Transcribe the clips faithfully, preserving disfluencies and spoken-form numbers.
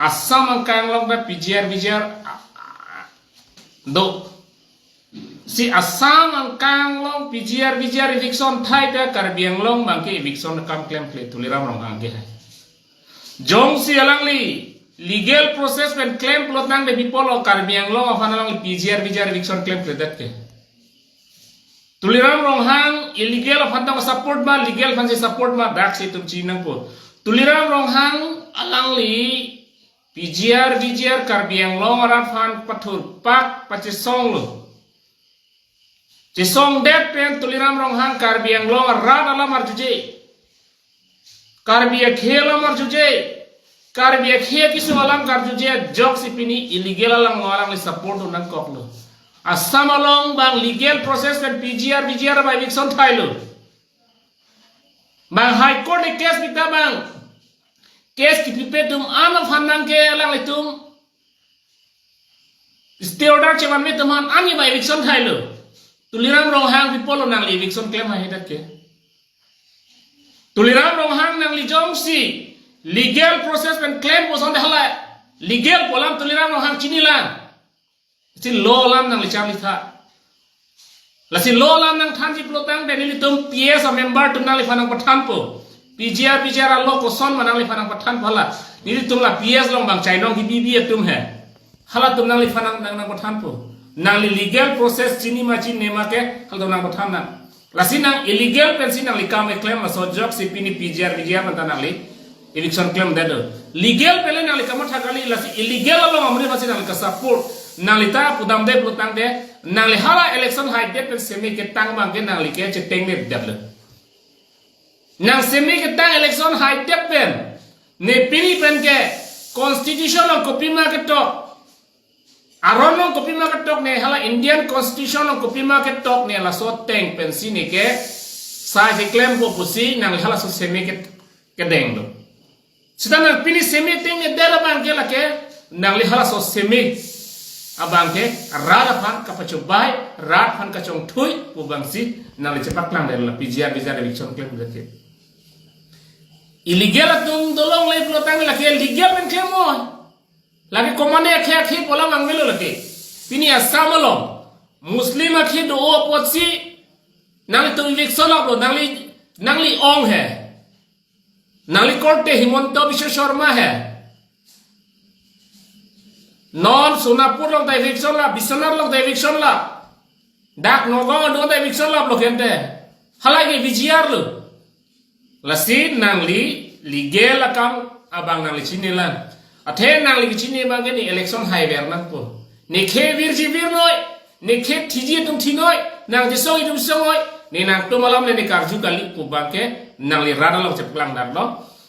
Assam angkang along ta P G R, V G R, ah, ah, do. Si Assam angkang along P G R, V G R eviction thai ta Karbi Anglong abangke eviction akam klemkle Tuliram Ronghang ke hai. Jongsi alangli legal process pen klem pulotangte bipolo Karbi Anglong aphan alangli P G R, V G R eviction klemkledet ke. Tuliram Ronghang illegal aphan tong support ma, legal aphansi support ma, daksi itum chiningpo. Tuliram Ronghang alangli P G R, V G R Karbi Anglong arat aphan pathurpak pachesonglo. Chesongdet pen Tuliram Ronghang Karbi Anglong arat alam arjuje, Karbi akhei alam arjuje, Karbi akhei akesung alam karjuje ajoksi pini illegal alang alangli support dun nangkoklo. Assam along bang legal process pen P G R, V G R abang eviction thailo. Bang High Court ne case pita bang case kipipe atum an aphan nangke alanglitum stay order chevanme atum an ani abang eviction thailo. Tuliram Ronghang bipolo nangli eviction klem haihedet ke. Tuliram Ronghang nangli jongsi legal process pen klem puson de hala legal pu alam Tuliram Ronghang chinilang. Si law alam nangli charlitha. Lasi law alam nangthanji pulotangte nelitum P S a member atum nangliphan nangpathanpo. P G R, V G R a law koson ma nangliphan nangpathanpo hala. Nelitum la P S along bang chainong hibibi atum he. Halatum nangliphan nang, nang, nangpathanpo. Nangli legal process chini ma chinine ma ke halatum nangpathan nang. Lasi nang illegal pensi nangli kam keklem laso ajoksi pini P G R, V G R manta nangli eviction klemdetlo. Legal pen le nangli kamatha kali, lasi illegal along amri pasi nangli kasupport. Nangli ta pudamde pulotangte nangli hala election haidet pen seme ketang abangke nangli ke chetengnedetlo. Nang seme ketang election haidet pen ne pini penke constitution along kopima ketok, aron along kopima ketok ne, hala Indian Constitution along kopima ketok ne laso ateng pensi neke sai keklempo pusi nangli halaso seme ke, kedenglo. Seta nang pini seme tengnedet abangke lake nangli halaso seme abangke rat aphan kapachobai, rat aphan kachongthui pu abangsi nangli chepaklangdetlo la P G R, V G R eviction klemdet ke. Illegal atum dolongle pulotang lake legal pen klemo. Lake komatne akhei akhei pu alam nangvelo lake. Pini Assam along Muslim akhei do apotsi nanglitum eviction lap lo, nangli, nangli ong he. Nangli korte Himanta Biswa Sarma he. Non Sonapur along ta eviction lap, Biswanath along ta eviction lap. Dak Nagaon along ta eviction lap lo kente. Halake V G R lo. Lasi nangli legal akam abang nangli chinilang. Athe nangli kechini abangke ne election haiver nangpo. Ne khe virji virnoi, ne khe thiji atum thinoi, nang chesong atum songnoi, ne nangtum alam le ne karju kali pu abangke nangli rat along chepaklangdetlo.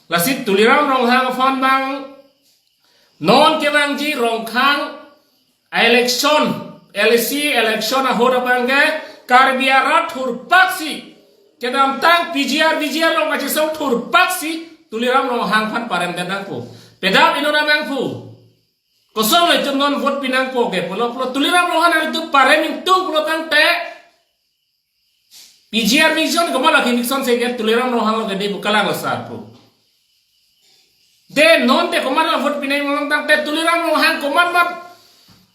Lasi Tuliram Ronghang aphan bang non kevangji Rongkhang election, L A C election ahut abangke Karbi arat thurpaksi kedamtang P G R V G R along kachesong thurpaksi Tuliram Ronghang aphan paremdet nangpo. Pedap inut nangpo. Kosonlo itum non vote pinangpo ke pulo pulo Tuliram Ronghang nangtum parem ingtung pulotangte P G R V G R komat la eviction se ke Tuliram Ronghang lo ke di bukalang lo sar pu. De non te komat la vote pinai molong tangte Tuliram Ronghang komat ma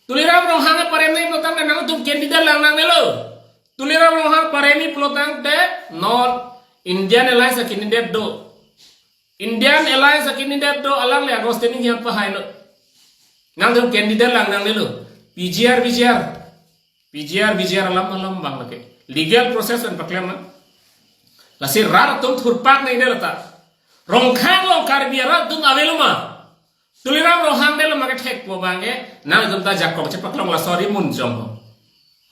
Tuliram Ronghang parem nangji pulotangte nangtum candidate lang nangnelo. Tuliram Ronghang paremji pulotangte non Indian Alliance a candidate do. Indian Alliance a candidate do alangle August Tining hian pahailo. Nangtum candidate lang nangnelo. P G R V G R. P G R V G R alam alam abang lake. Legal process pen paklem na. Lasi rat atum thurpak nangji de lata. Rongkhang along Karbi arat atum avelo ma. Tuliram Ronghang de lo ma kethek pu abangke nangtum ta jakong chepaklong laso rimunjong ho.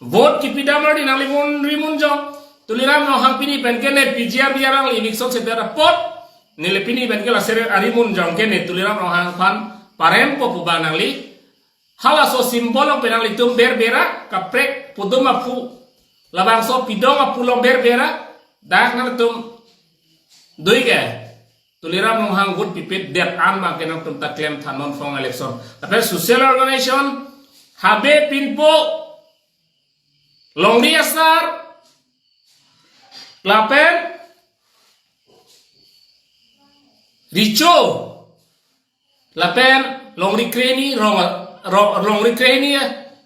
Vote kipidam arni nangli mun rimunjong. Tuliram Ronghang pini penke ne P G R V G R alangli eviction sedet apot. Neli pini penke la sere arimunjong ke ne Tuliram Ronghang aphan parempo pu abang nangli. Halaso symbol along pen nanglitum berbera, kaprek pudum aphu, labangso pidong aphu along berbera, dak nangtum dui ke Tuliram Ronghang vote pipitdet an abangke nangtum ta klem tha non phone election. Lapen social organization, Habe Pinpo, Longri Asar, lapen Richo, lapen longri krehini, rong, rong, longri krehini,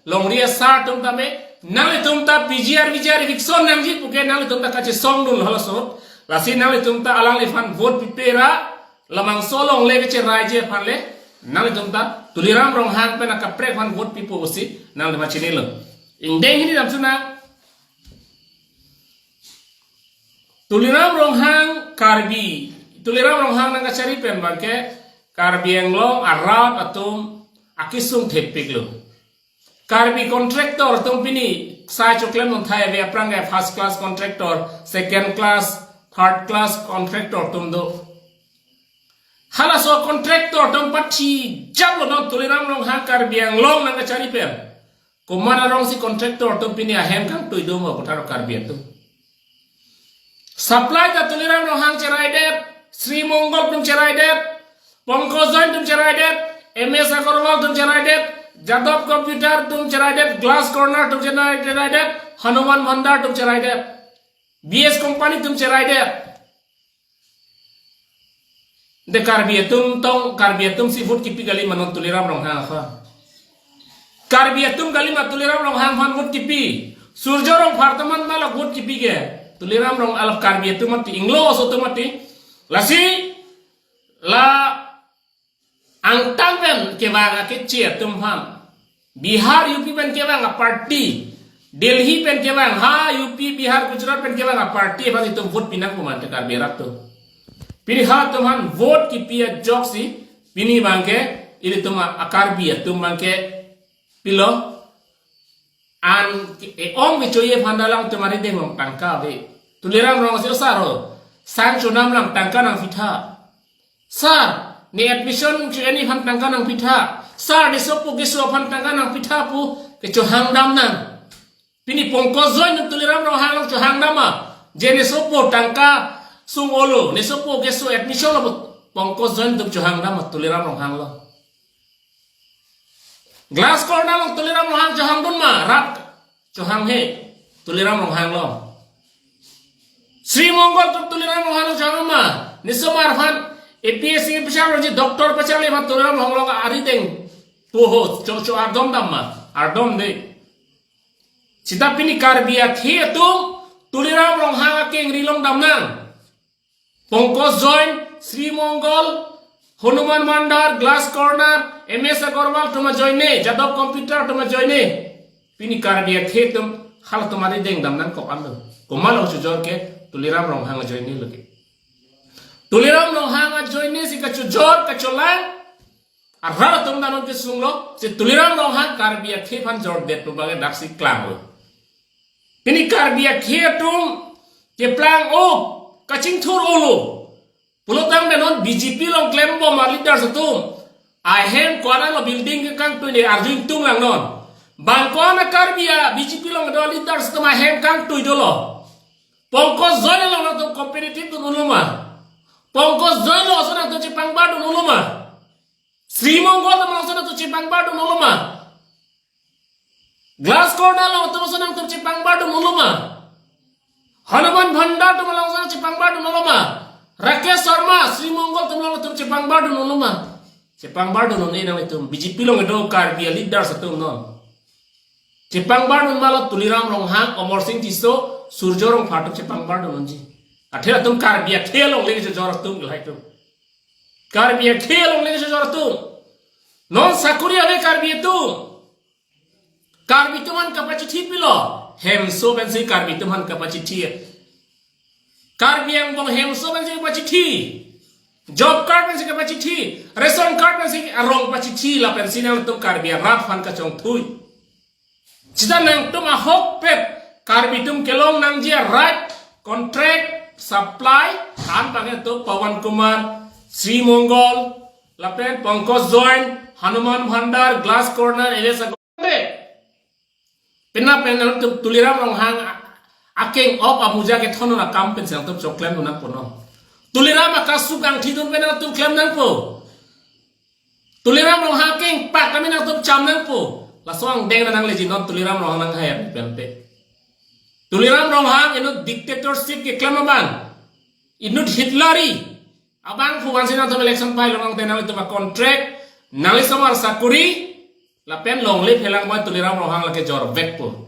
longri asar atum tame, nanglitum ta P G R, V G R eviction nangji puke nanglitum ta kachesongdun halaso. Lasi nanglitum ta alangliphan vote pipe ra, labangso alongle kecherai ji aphan le, nanglitum ta Tuliram Ronghang pen akaprek aphan vote pipo pusi nanglitum ta chinilo. Ingdeng hini damsuna, Tuliram Ronghang Karbi, Tuliram Ronghang nangkachari pen abangke Karbi Anglong arat atum akesung thepiklo. Karbi contractor atum pini sai choklemdun thai ave, aphrang ke first class contractor, second class, third class contractor atum do. Halaso contractor atum pathi japlo non Tuliram Ronghang Karbi Anglong nangkachari pen. Komat arongsi contractor atum pini ahem kangtui do ma puthot Karbi atum. Supply ta Tuliram Ronghang cheraidet, Sri Mongol atum cheraidet, Pankaj Jain atum cheraidet, M S Agarwal atum cheraidet, Jadov Computer atum cheraidet, Glass Corner atum cherai-, cheraidet, Hanuman Bhandar atum cheraidet, B S Company atum cheraidet. De Karbi atum tong, Karbi atum si vote kipi kali ma non Tuliram Ronghang aphan. Karbi atum kali ma Tuliram Ronghang aphan vote kipi. Surjya Rongphar atum aphan ma la vote kipi ke. Tuliram Rong alap Karbi atum mati, Inglo aso atum mati. Lasi la angtan pen kevang akeche atum aphan, Bihar, U P pen kevang aparty, Delhi pen kevang, ha, U P, Bihar, Gujarat pen kevang aparty aphan itum vote pinangpo ma te Karbi arat atum. Pini halatum aphan vote kipi ajoksi pini abangke ilitum a-Karbi atum abangke pilo, an e-ong kechoji aphan ta alangtum arideng along tangka ave. Tuliram Ronghang si, "O sir ho, sang chonam lang tangka nangpitha. Sir, ne admission cho-en aphan tangka nangpitha. Sir, ne sopo keso aphan tangka nangpitha," pu kechohang damnang. Pini Pankaj Jain atum Tuliram Ronghang along chohang dam ma? Je ne sopo tangka sung-olo, ne sopo keso admission lo pu Pankaj Jain atum chohang dam ma Tuliram Ronghang along? Glass Corner along Tuliram Ronghang chohangdun ma? Rat chohanghe Tuliram Ronghang along. Sri Mongol atum Tuliram Ronghang along chohang ma? Nisomar aphan A P S C officer lo ji, doctor pacharli aphan Tuliram Ronghang along arideng pu ho, cho, cho-ardom dam ma? Ardomde. Seta pini Karbi akhei atum Tuliram Ronghang akengri along damnang. Pankaj Jain, Sri Mongol, Hanuman Bhandar, Glass Corner, M S Agarwal atum ajoine, Jadov Computer atum ajoine. Pini Karbi akhei atum halatum arideng damnangkok an do. Komatlo chojor ke? Tuliram Ronghang ajoine lo ke. Tuliram Ronghang ajoine si kachojor kacholang arat atum ta non kesunglo, si Tuliram Ronghang Karbi akhei aphan jordet pu abangke daksi klanglo. Pini Karbi akhei atum keplang-o, kachingthur-olo pulotangte non B J P along klembom aleaders atum ahem ko-an lo building kekangtui ne arju ingtung lang non. Bang ko-an Karbi a B J P along do aleaders atum ahem kangtui dolo? Pankaj Jain along nangtum competitive dun-unlo ma? Pankaj Jain along ason nangtum chepangbardun-unlo ma? Sri Mongol atum along ason nangtum chepangbardun-unlo ma? Glass Corner along atum ason nangtum chepangbardun-unlo ma? Hanuman Bhandar atum along ason chepangbardun-unlo ma? Rakesh Sharma, Sri Mongol atum along atum chepangbardun-unlo ma? Chepangbardun-un-e nanglitum. B J P along kedo Karbi aleaders atum non. Chepangbardun malo Tuliram Ronghang, Amarsing Tisso, Surjya Rongphar atum chepangbardun-unji. Athe atum Karbi akhei alongle kechojor atum lahai atum. Karbi akhei alongle kechojor atum. Non sakori ave Karbi atum. Karbi atum aphan kapachithi pilo? Hemso pensi Karbi atum aphan kapachithi. Karbi angbong hemso pensi kapachithi. Job card pensi kapachithi. Ration card pensi arong pachithi, lapensi nangtum Karbi arat aphan kachongthui. Seta nangtum ahokpet Karbi atum kelong nangji a-right, contract, supply, an abangke to Pawan Kumar, Sri Mongol, lapen Pankaj Jain, Hanuman Bhandar, Glass Corner, M S Agarwal. Penap pen nangtum Tuliram Ronghang a-, akeng-ok amuja kethondun akam pensi nangtum choklem nangpo no. Tuliram akesung kangthidun pen nangtum klem nangpo. Tuliram Ronghang akengpak kami nangtum cham nangpo. Laso angdeng nangleji non Tuliram Ronghang nanghai pen te. Tuliram Ronghang inut dictatorship keklem abang, inut Hitleri abang pu vansi nangtum election pailong tangte nanglitum a-contract, nangli somar sakuri lapen longle phelang bai Tuliram Ronghang lake jor vekpo.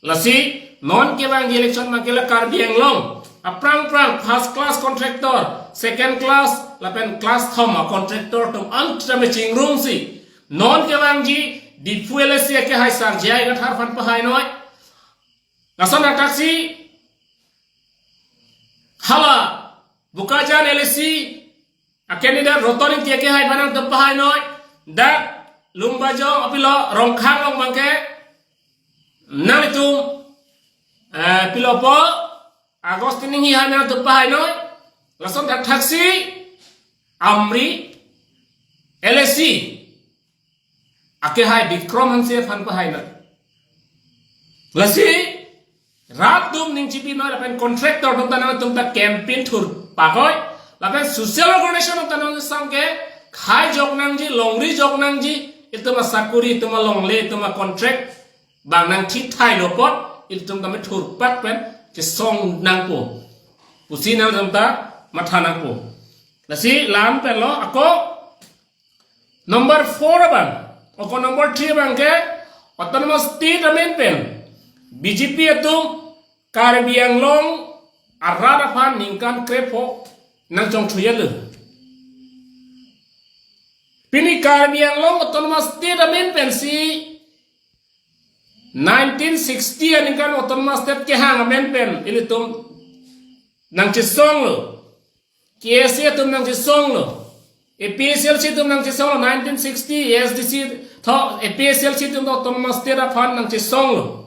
Lasi non kevangji election abangke la Karbi Anglong aphrang phrang first class contractor, second class lapen class thom a contractor atum an tame chingrumsi non kevangji Diphu L A C akehai Sar J I Kathar aphan pahainoi. Lason athak si hala Bokajan L A C a candidate Roton Ingti akehai aphan nangtum pahainoi. Dak Lumbajong apilo Rongkhang along abangke nanglitum, eh, pilopo Augustine Enghee hai aphan nangtum pahainoi. Lason athak si Amri L A C akehai Bikram Hanse aphan pahainoi. Lasi rat atum ning chipinoi lapen contractor atum ta nangtum ta campaign thurpakoi. Lapen social organization atum ta nangtum ke khai jok nangji, longri jok nangji, itum asakuri, itum alongle, itum acontract abang nangthithai lo apot, itum tame thurpak pen chesong nangpo pusi nangtum ta matha nangpo. Lasi la-an pen lo ako number four abang, ako number three abangke autonomous state amen pen B J P atum Karbi Anglong arat aphan ningkan krepho nangchongthuilo. Pini Karbi Anglong autonomous state amen pensi nineteen sixty aningkan autonomous state kehang amen pen ilitum nangchesonglo. K S A atum nangchesonglo. A P H L C atum nangchesonglo, nineteen sixty A S D C tho A P H L C atum autonomous state aphan nangchesonglo.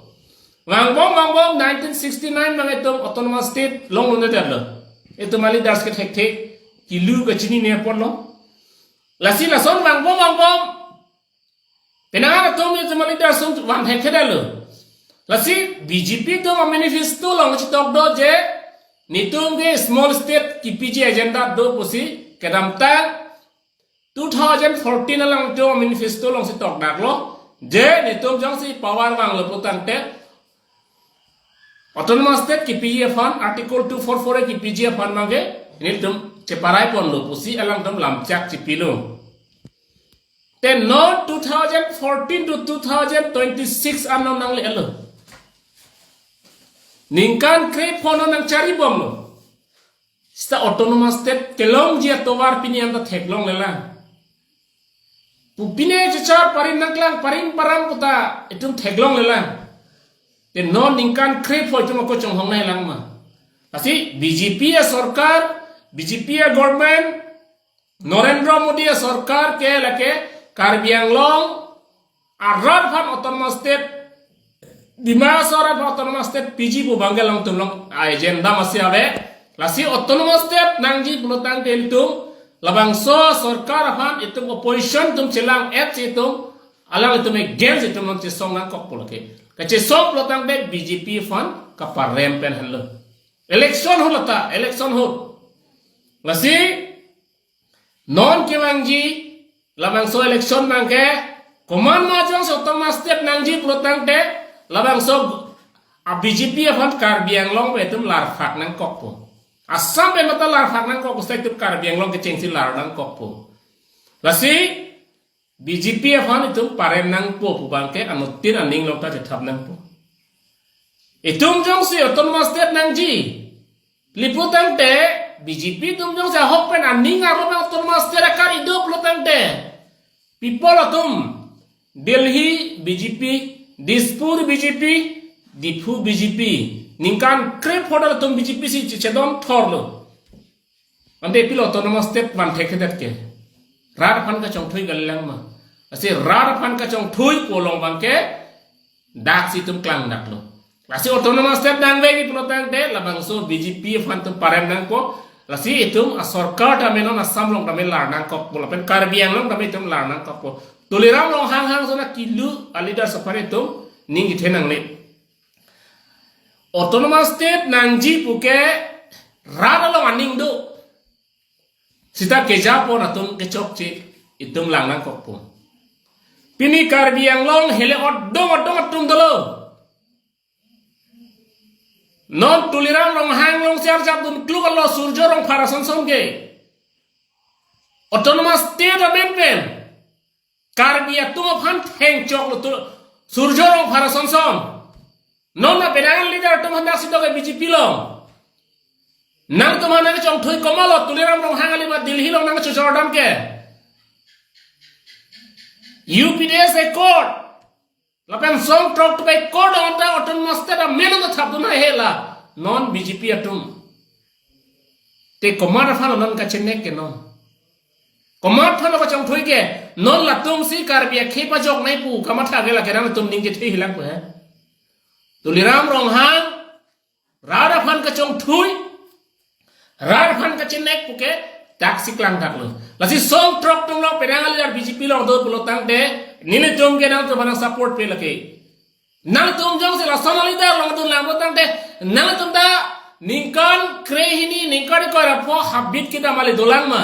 Vangbom vangbom nineteen sixty-nine abang itum autonomous state longlo ne detlo. Itum aleaders ke thekthe kilu kachinine apotlo. Lasi lason vangbom vangbom penang atum itum aleaders atum van thekthe detlo. Lasi B J P atum amanifesto along chitok do je netum ke small state kipiji agenda do pusi kedamtang two thousand fourteen along netum amanifesto along si tokdaklo je netum jongsi power vanglo putangte autonomous state kipiji aphan, Article two four four A kipiji aphan abangke netum cheparai ponlo pusi alangtum lamchak chipilo. Te non two thousand fourteen to two thousand twenty-six ano nanglelo. Ningkan krepho non nangchari bomlo. Sita autonomous state kelongji atovar pini anta theklonglelang. Pu pine chichar parim nangklang, parim param puta itum theklonglelang. Te non ningkan krepho itum ako chonghong nanglang ma. Lasi B J P asorkar, B J P agovernment, Narendra Modi asorkar ke lake Karbi Anglong arat aphan autonomous state, Dima Hasao arat aphan autonomous state piji pu abangke alangtum along agenda masi ave. Lasi autonomous state nangji pulotangte itum labangso sorkar aphan itum opposition atum chelang-et si itum alanglitum against itum nangchesong nangkokpo lake. Kachesong pulotangte B J P aphan kaparem pen henlo. Election ahut lata, election ahut. Lasi non kevangji labangso election abangke komat ma jongsi autonomous state nangji pulotangte labangso a B J P aphan Karbi Anglong pen itum larphak nangkokpo. Assam pen mata larphak nangkokpo, seta itum Karbi Anglong kechengsi lar nangkokpo. Lasi B J P aphan itum parem nangpo pu abangke anuttin aning along ta chethap nangpo. Itum jongsi autonomous state nangji pulotangte B J P atum jongsi ahok pen aning arlo pen autonomous state akar ido pulotangte people atum Delhi B J P, Dispur B J P, Diphu B J P, ningkan krepho atum B J P si chedon thorlo. Ante pilo autonomous state van thekthedet ke. Rat aphan kachongthui kalilang ma. Lasi rat aphan kachongthui pu along abangke daksi itum klangdaklo. Lasi autonomous state nangveji pulotangte labangso B J P aphan itum parem nangpo. Lasi itum asorkar tame non Assam along tame lar nangkokpo lapen Karbi Anglong tame itum lar nangkokpo. Tuliram Ronghang hang sona kilu aleaders aphan itum ning kethe nangne. Autonomous state nangji puke rat along aning do. Seta kejapon atum kechokche itum lang nangkokpo. Pini Karbi Anglong hele odong odong atum dolo. Non Tuliram Ronghang along si arjap dun kluk alo Surjo Rongphar asonson ke autonomous state amen pen Karbi atum aphan thengchoklo tu Surjya Rongphar asonson. Non na penang leader atum aphan dak si dok ke B J P along. Nangtum aphan nangchongthui komatlo, Tuliram Ronghang kali ma Delhi along nangchojor dam ke. U P D S accord. Lapen song throk tu bai accord anta autonomous state amen anta thap dun hela. Non B J P atum. Te komat aphan non kachenek ke non. Komat aphan kachongthui ke non latum si Karbi akhei pajok nai pu kamatha ke lake nangtum ning kethe hilang pu he. Tuliram Ronghang rat aphan kachongthui, rat aphan kachenek pu ke dak si klang dak lo. Lasi song throk tum lo penang leader B J P along do pulo tangte nelitum ke nangtum aphan support pe lake. Nangtum jongsi lason leader along dun lang pulo tangte nangtum ta ningkan krehini ningkan ko ra pho habit kita mali dolang ma.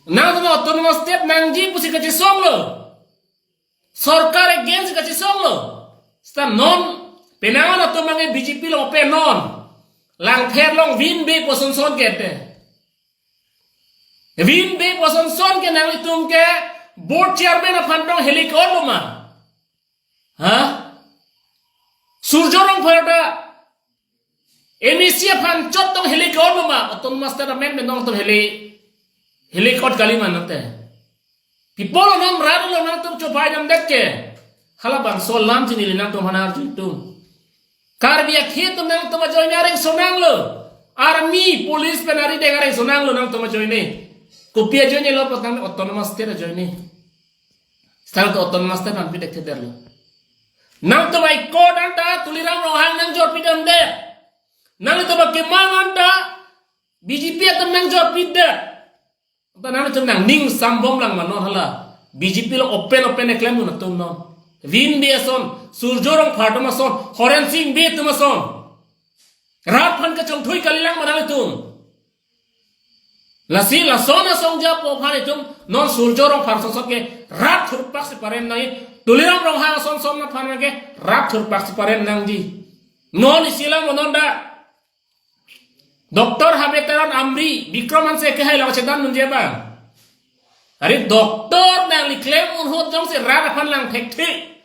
Nangtum autonomous state nangji pusi kachesong lo. Sorkar against kachesong lo. Seta non penang atum abang ke B J P along pen non. Langpher along vin be poson son ke te. Vin be poson son ke nanglitum ke board chairman aphan tong helikot lo ma. Ha? Surjya Rongphar ta M A C aphan chot tong helikot lo ma. Autonomous state amen pen tong tum heli helikot kali ma nangte. People along rat along nangtum chopai dam det ke. Halabangso alam chini le nangtum aphan arju tum. Karbi akhei atum nangtum ajoine areng sonang lo. Army, police pen arideng areng sonang lo nangtum ajoine. Kopi ajoine lo pulo tangte autonomous state ajoine. Seta nangtum autonomous state nangpi det ke der lo. Nangtum accord anta Tuliram Ronghang nangjor pi dam det. Nangtum akemang anta B J P atum nangjor pi det. Anta nangtum nangning sambom lang ma non hala. B J P along open open keklem dun atum non. Vin be ason, Surjya Rongphar atum ason, Horen Sing Bey atum ason. Rat aphan kachongthui kali lang ma nangtum. Lasi lason asong japo aphan itum non Surjya Rongphar asonson ke rat thurpak si parem nangji. Tuliram Ronghang asonson aphan ke rat thurpak si parem nangji. Non isi lang ma non dak. Doctor Habe Teron Amri, Bikram Hanse kehai lo chedan nunje ba. Are doctor nangli klem un ahut jongsi rat aphan lang thekthe.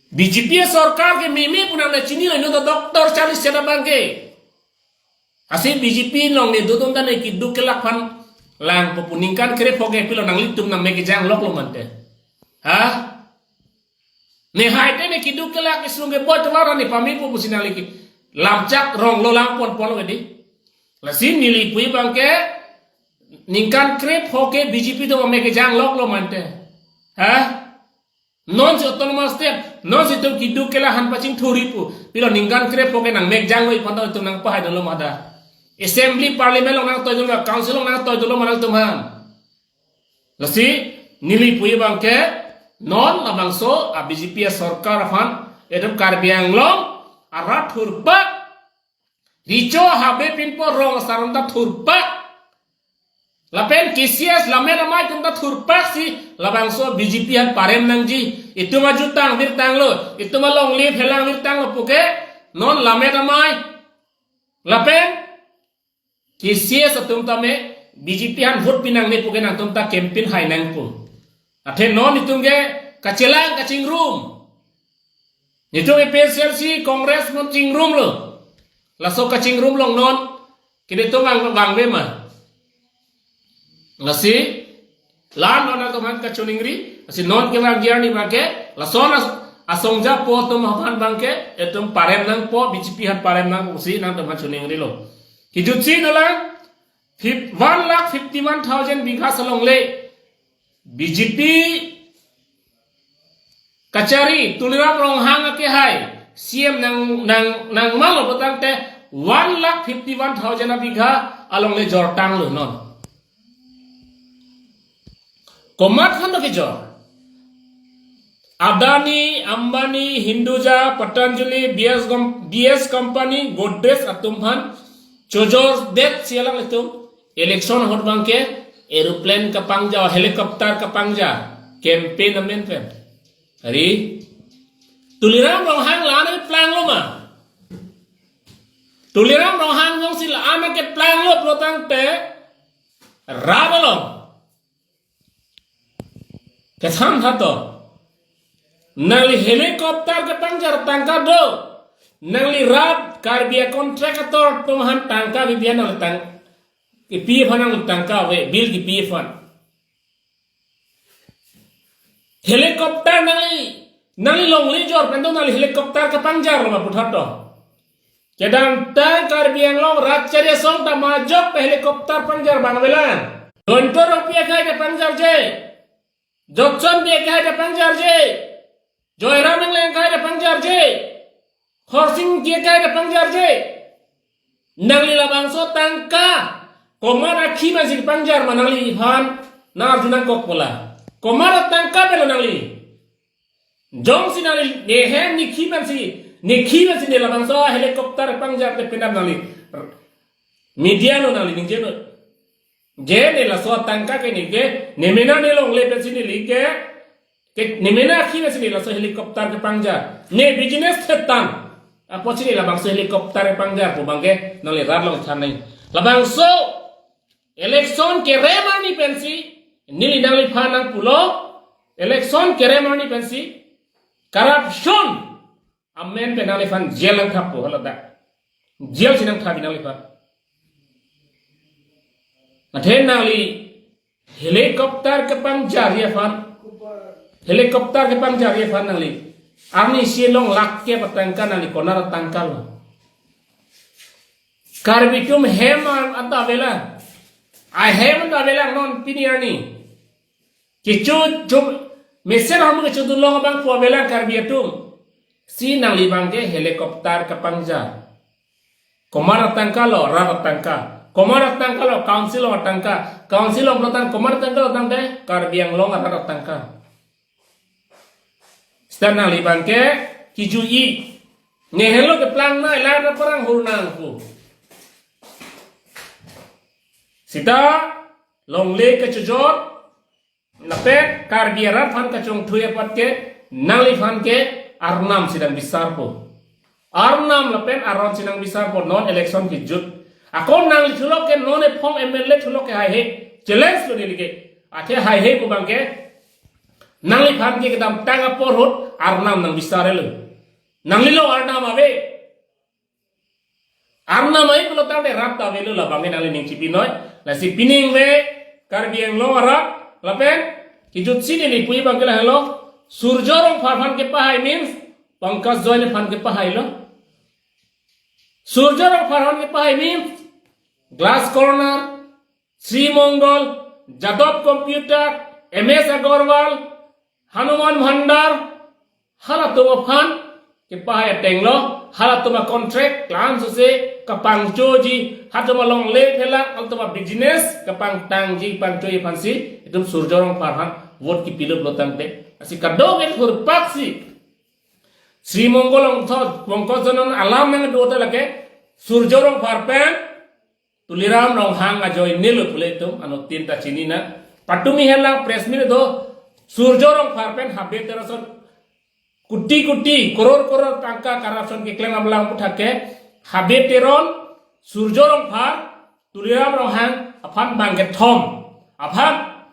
B J P sorkar ke meme pu nangli chinilo, non ta doctor charli chedam abang ke. Lasi B J P along ne dodun ta ne keduk kelak aphan langpo pu ningkan krepho ke pilo nanglitum nangmek kejang lok lo mante. Ha? Ne hai te ne keduk kelak kesung ke bot tovar ne pamepo pusi nangli ke lamchak rong lo lang ponpon lo ke di. Lasi neli pu abang ke ningkan krepho ke B J P atum amek kejang lok lo mante. Ha? Non si autonomous state, non si itum keduk kelak aphan pachingthurji pu. Pilo ningkan krepho ke nangmek jang lo iphan ta itum nangpahai dolo ma da. Assembly, parliament along nangtoi dolo, council along nangtoi dolo ma nangtum aphan. Lasi neli pu abang ke non labangso a B J P sorkar aphan itum Karbi Anglong arat thurpak, Richo Habe pinpo rong asar atum ta thurpak. Lapen K C S Lammet Amei atum ta thurpak si labangso B J P aphan parem nangji. Itum ajutang virtang lo, itum alongle phelang virtang lo puke non Lammet Amei lapen K C S atum tame B J P aphan vote pi nangne puke nangtum ta campaign hai nangpo. Athe non itum ke kachelang kachingrum. Itum A P H L C Congress non chingrum lo. Laso kachingrum along non kede itum vang vangve ma. Lasi la-an non nangtum aphan kachiningri, lasi non kevang arni abang ke, lason as-, asong japo atum aphan abang ke, itum parem nangpo, B J P aphan parem nangpo pusi nangtum aphan chiningrilo. Kejutsi dolang, fif-, one lakh fifty-one thousand bigha alongle, B J P kachari, Tuliram Ronghang akehai, C M nang, nang, nangmalo putangte, one lakh fifty-one thousand abigha alongle jortang lo non. Komat aphan do kejor? Adani, Ambani, Hinduja, Patanjali, B S gom-, B S Company, Godrej atum aphan chojor det si alanglitum election ahut abang ke aeroplane kapangja, helicopter kapangja, campaign amen pen. Ari, Tuliram Ronghang la-an keplang lo ma? Tuliram Ronghang jongsi la-an keplang lo pulotangte, rat along Kethang tha to. Nangli helicopter kepangjar tangka do. Nangli rat Karbi a-contractor atum aphan tangka pipi aphan nangli tang, kipi aphan nangli tangka ave, bill kipi aphan. Helicopter nangli, nangli longle jor pen do nangli helicopter kepangjar lo ma puthot to. Kedamtang Karbi Anglong rat chari asong ta majok pen helicopter pangjar abang avelang. Guntur Rongpi akhei ta pangjarje. Jotson Bey akhei ta pangjarje. Joyram Engleng akhei ta pangjarje. Khorsing Engti akhei ta pangjarje. Nangli labangso tangka komat akhi pensi pangjar ma nangliphan, nang arju nangkok pola. Komat atangka pen lo nangli? Jongsi nangli ne hem ne khi pensi, ne khi pensi ne labangso helicopter pangjar te penap nangli media lo nangli ningje lo. Je ne laso tangka ke ne ke, ne mena ne longle pensi neli ke, ke ne mena akhi pensi ne laso helicopter kepangjar. Ne business thetan. Apotsi ne labangso helicopter kepangjar pu abang ke nangli rat along than nang. Labangso election kerem arni pensi, neli nangliphan nangpulo, election kerem arni pensi, corruption amen pen nangliphan jail nangthappo haladak. Jail si nangthap nangliphan. Athe nangli helicopter kepangjarji aphan, helicopter kepangjarji aphan nangli arnisi long lakh kep atangka nangli konat atangka lo? Karbi atum hem an ta avelang. Ahem an ta avelang non pini arni. Kecho chum, mesen ham kecho dun long abang pu avelang Karbi atum. Si nangli abang ke helicopter kepangjar. Komat atangka lo? Rat atangka. Komat atangka lo? Council along atangka. Council along pulote komat atangka lo tangte? Karbi Anglong arat atangka. Seta nangli abang ke kejui. Ne helo keplang nai, lang na parang hur nang pu. Seta longle kechojor, lapen Karbi arat aphan kachongthui apot ke, nangliphan ke arnam si dang bisarpo. Arnam lapen aron si dang bisarpo, non election kejut. Ako nangli thulok ke, non ephong M L A thulok ke haihe. Challenge lo neli ke. Athe haihe pu abang ke, nangliphan ke kedamtang apor ahut arnam nang bisar lo. Nangli lo arnam ave. Arnam ave pulo tangte rat ta avelo, labang ke nangli ning chipi noi. Lasi pining ave Karbi Anglong arat lapen kejut si neli puji abang ke lahelo. Surjya Rongphar aphan kepahai means Pankaj Joy aphan kepahai lo. Surjya Rongphar aphan kepahai means Glass Corner, Sri Mongol, Jadov Computer, M S Agarwal, Hanuman Bhandar, halatum aphan kepahai ateng lo, halatum a-contract, plan suse, kapangchoji, halatum alongle phelang, halatum a-business, kapangtangji, pangchoji aphansi, itum Surjya Rongphar aphan vote kipilo pulo tangte. Lasi kadokave thurpak si, Sri Mongol Rongtho, Pankaj Joy non alam nangdo ta lake, Surjya Rongphar pen, Tuliram Ronghang ajoine lo pule itum anuttin ta chinine. Patumi henlang press meet do, Surjya Rongphar pen Habe Teron ason kuti kuti, koror koror tangka corruption keklem abang pu thak ke, Habe Teron, Surjya Rongphar, Tuliram Ronghang aphan abang kethom. Aphan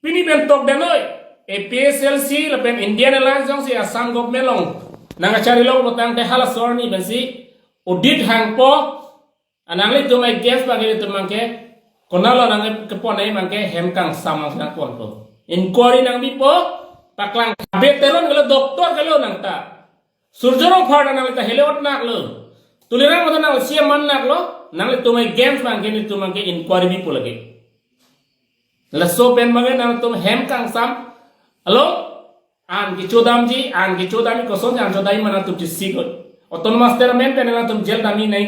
pini pen tokdenoi, A P H L C lapen Indian Alliance jongsi Assam government along nangkachari long pulo tangte halaso arni pensi audit hangpo, ananglitum against abang ke itum abang ke, konatlo nangkepon ai abang ke hem kangsam nangponpo. Inquiry nangbipo, paklang Habe Teron kalo, doctor kalo nang ta. Surjya Rongphar nangli ta hele ot naklo. Tuliram ta nangli C M man naklo, nanglitum against abang ke, nelitum abang ke inquiry bipo lake. Laso pen abang ke nangtum hem kangsam along, an kechodamji, an kechodamji, kosonsi an chodamji ma nangtum chesik oi. Autonomous chairman pen nangtum jail damji nai.